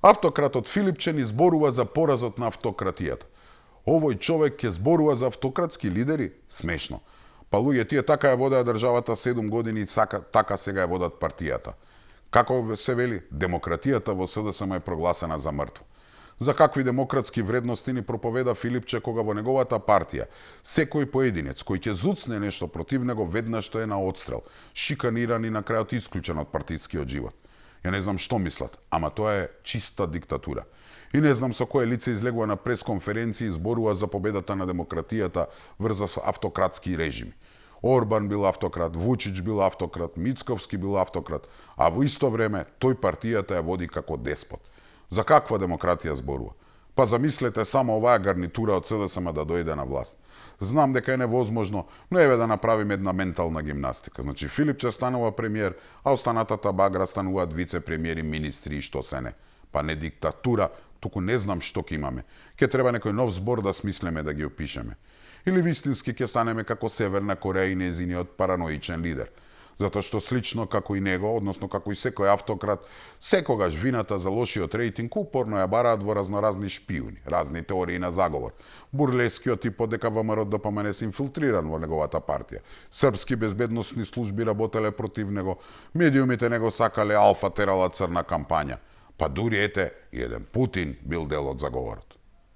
Автократот Филипче ни зборува за поразот на автократијата. Овој човек ќе зборува за автократски лидери? Смешно. Па луѓе, тие така ја водеа државата 7 години и така сега ја водат партијата. Како се вели, демократијата во СДСМ е прогласена за мртво. За какви демократски вредности ни проповеда Филипче кога во неговата партија секој поединец кој ќе зуцне нешто против него веднаш е на отстрел, шиканиран и на крајот исклучен од партискиот живот. Ја не знам што мислат, ама тоа е чиста диктатура. И не знам со кое лице излегува на пресконференции и зборува за победата на демократијата врз автократски режими. Орбан бил автократ, Вучич бил автократ, Мицковски бил автократ, а во исто време тој партијата ја води како деспот. За каква демократија зборува? Па замислете само оваа гарнитура од СДСМ да дојде на власт. Знам дека е невозможно, но еве да направиме една ментална гимнастика. Значи Филипче станува премиер, а останатата багра стануваат вице-премиери, министри и што се не. Па не диктатура, туку не знам што ќе имаме. Ке треба некој нов збор да смислиме да ги опишеме. Или вистински ќе станеме како Северна Кореја и незиниот параноичен лидер. Затоа што слично како и него, односно како и секој автократ, секогаш вината за лошиот рейтинг упорно ја бараат во разноразни шпиуни, разни теории на заговор. Бурлескиот тип дека ВМРО-ДПМН се инфилтриран во неговата партија. Српски безбедносни служби работеле против него, медиумите него сакале алфа терала црна кампања. Па дури ете, и еден Путин бил дел од заговорот.